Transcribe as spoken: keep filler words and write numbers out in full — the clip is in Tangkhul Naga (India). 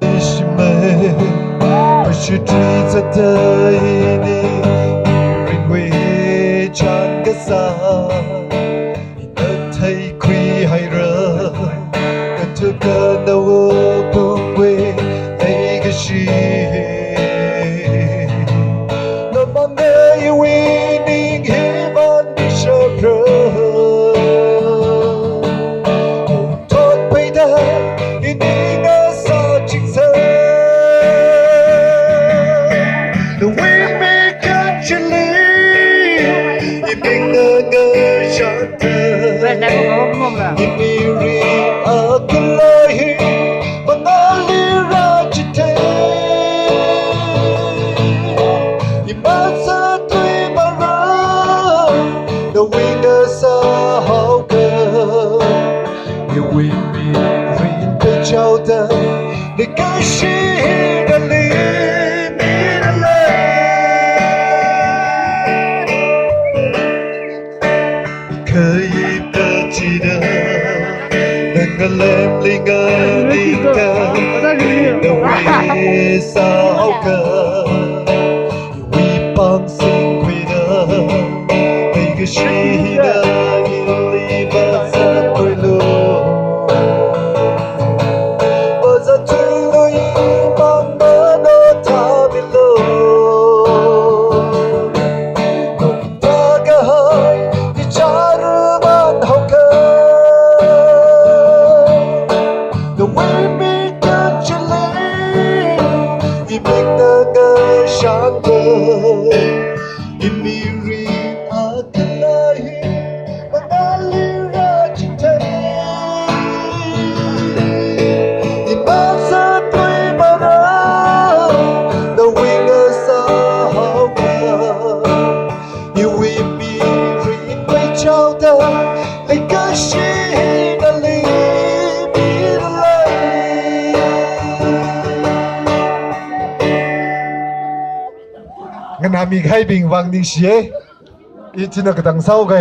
Ishimei, ashitri zata ini, ringwui chān kasā, ina theikhui haira, kathuka nawo pungwui leikashi. Namang iwui ning himan bishapra. Thotpeida ining asā chingsa. Nawui mikyan chili, imikna ngashanta. Imirin akhalei hi, mangalira chithei. Iman sāthui mara, nawui ngasā haoka. Iwui mirin peichaoda, leikashi hina limina lei. Khayip kachida, nangalemli nganingda, nawui sāhaoka. Iwui pāng singkhuida, leikashina ili mazatluilu. Mazatluilu, ipāng mano thāmilu. Nungta kahai ichāra man haoka. Nawui mikyan chili, imikna ngashanta. Imirin akhalei hi, mangalira chithei. Iman sāthui mara, nawui ngasā haoka. Iwui mirin peichaoda, leikashi hina limina lei. Nganāmi kahaibing vang ningshiya. Ichina katang sāhaoka.